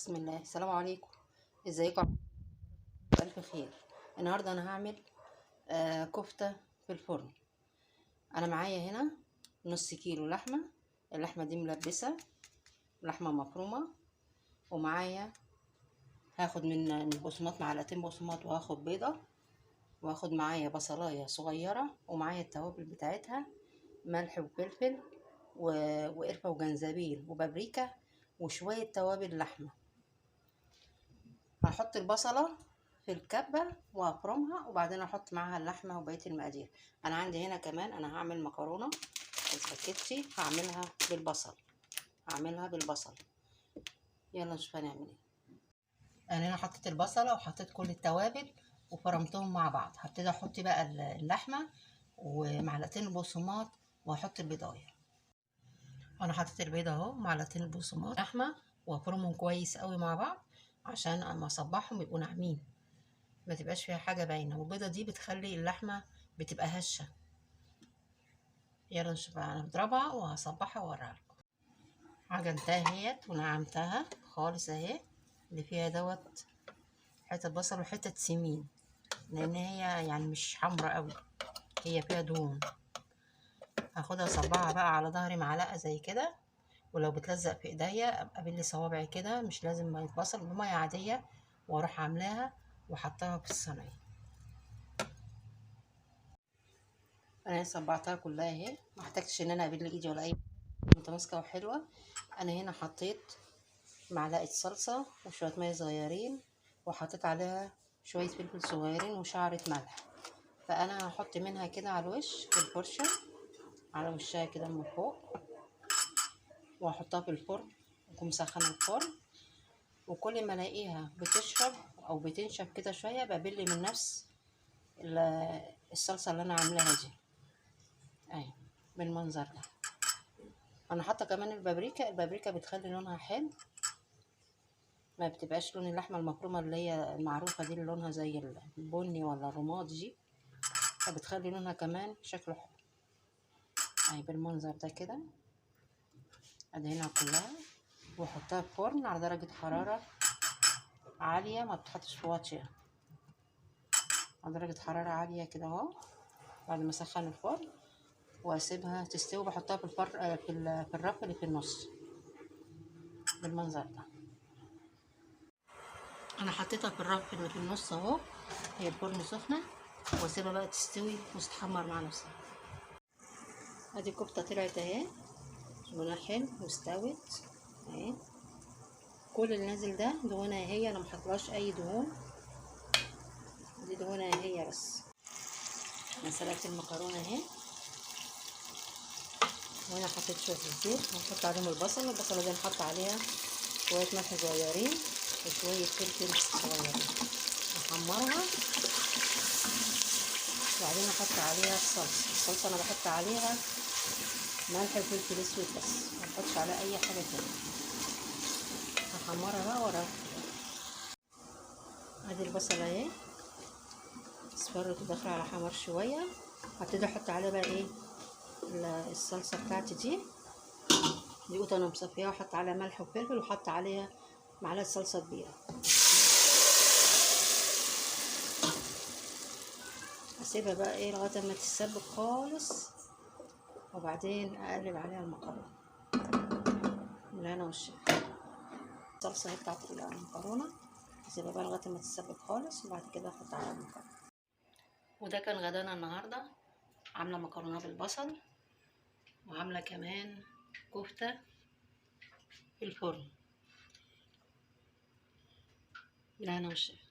بسم الله. السلام عليكم، ازيكم؟ بألف خير. النهارده انا هعمل كفته في الفرن. انا معايا هنا نص كيلو لحمه، اللحمة دي ملبسه، لحمه مفرومه، ومعايا هاخد من البقسماط معلقتين بقسماط، وهاخد بيضة، وهاخد معايا بصلايه صغيرة، ومعايا التوابل بتاعتها ملح وفلفل وقرفه وجنزبيل وبابريكا وشوية توابل لحمه. هحط البصله في الكبه وافرمها، وبعدين احط معاها اللحمة وبقية المقادير. انا عندي هنا كمان انا هعمل مكرونه سباكيتي، هعملها بالبصل، هعملها بالبصل. يلا نشوف هنعمل ايه. انا هنا حطيت البصله وحطيت كل التوابل وفرمتهم مع بعض. هبتدي احط بقى اللحمة ومعلقتين البقسماط، وهحط البيضايه. انا حطيت البيضة اهو، معلقتين البقسماط، لحمه، وافرمهم كويس قوي مع بعض عشان اما اصبعهم يبقوا ناعمين، ما تبقاش فيها حاجة باينة. والبيضة دي بتخلي اللحمة بتبقى هشه. يلا نشوف بقى، انا بضربها وهصبعها واوريها لكم. عجنتها اهيت ونعمتها خالص اهي، اللي فيها دوت حتة بصل وحتة سمين، لان هي يعني مش حمرا قوي، هي فيها دهون. هاخدها اصبعها بقى على ظهري معلقه زي كده، ولو بتلزق في ايديا ابقى بلي صوابعي كده، مش لازم مية بصل، بميه عادية، واروح عاملاها وحطها في الصينية. انا صبعتها كلها اهي، ما احتاجتش ان انا ابل ايدي ولا اي، متماسكة وحلوه. انا هنا حطيت معلقه صلصه وشوية مية صغيرين، وحطيت عليها شوية فلفل صغيرين وشعره ملح. فانا هحط منها كده على الوش بالفرشه، على وشها كده من فوق، واحطها في الفرن. اكون مسخنه الفرن، وكل ما الاقيها بتشرب او بتنشف كده شوية ببل من نفس الصلصه اللي انا عاملاها دي اهي بالمنظر ده. انا حاطه كمان البابريكا، البابريكا بتخلي لونها حلو، ما بتبقاش لون اللحمة المفرومه اللي هي المعروفة دي اللي لونها زي البني ولا الرمادي دي، فبتخلي لونها كمان شكله حلو اهي بالمنظر ده كده. ادهنها كلها واحطها في فرن على درجه حرارة عالية، ما بتحطش في واطية، على درجه حرارة عالية كده اهو. بعد ما اسخن الفرن واسيبها تستوي، بحطها في الفرن في الرف اللي في النص بالمنظر ده. انا حطيتها في الرف اللي في النص اهو، هي الفرن سخنة، واسيبها بقى تستوي وتتحمر مع نفسها. ادي الكفتة طلعت اهي، لونها حلو واستوت اهي. كل اللي نازل ده دهونها هي، انا محطلهاش اي دهون، دي دهونها هي بس. انا سلقت المكرونه اهي، وهنا حطيت شوية الزيت، وهحط عليهم البصل. البصله دي نحط عليها شوية ملح صغيرين وشوية فلفل صغيرين، احمرها وبعدين احط عليها الصلصه. الصلصه انا بحط عليها ملح وفلفل اسود بس، ما بحطش عليها اي حاجة تانية. هحمرها بقى ورا. ادي البصله اهي اصفرت وداخله على حمر شوية. هبتدي احط عليها بقى ايه الصلصه بتاعتي دي، دي قوطه انا مصفيها، واحط عليها ملح وفلفل، وحط عليها معلقه صلصه كبيرة. اسيبها بقى ايه لغاية ما تتسبك خالص، وبعدين اقلب عليها المكرونه بالهنا والشفا. الصلصه هي بتاعت المكرونه، اسيبها بقى لغاية ما تتسبك خالص، وبعد كده احط عليها المكرونه. وده كان غدانا النهارده، عامله مكرونه بالبصل، وعامله كمان كفته في الفرن. بالهنا والشفا.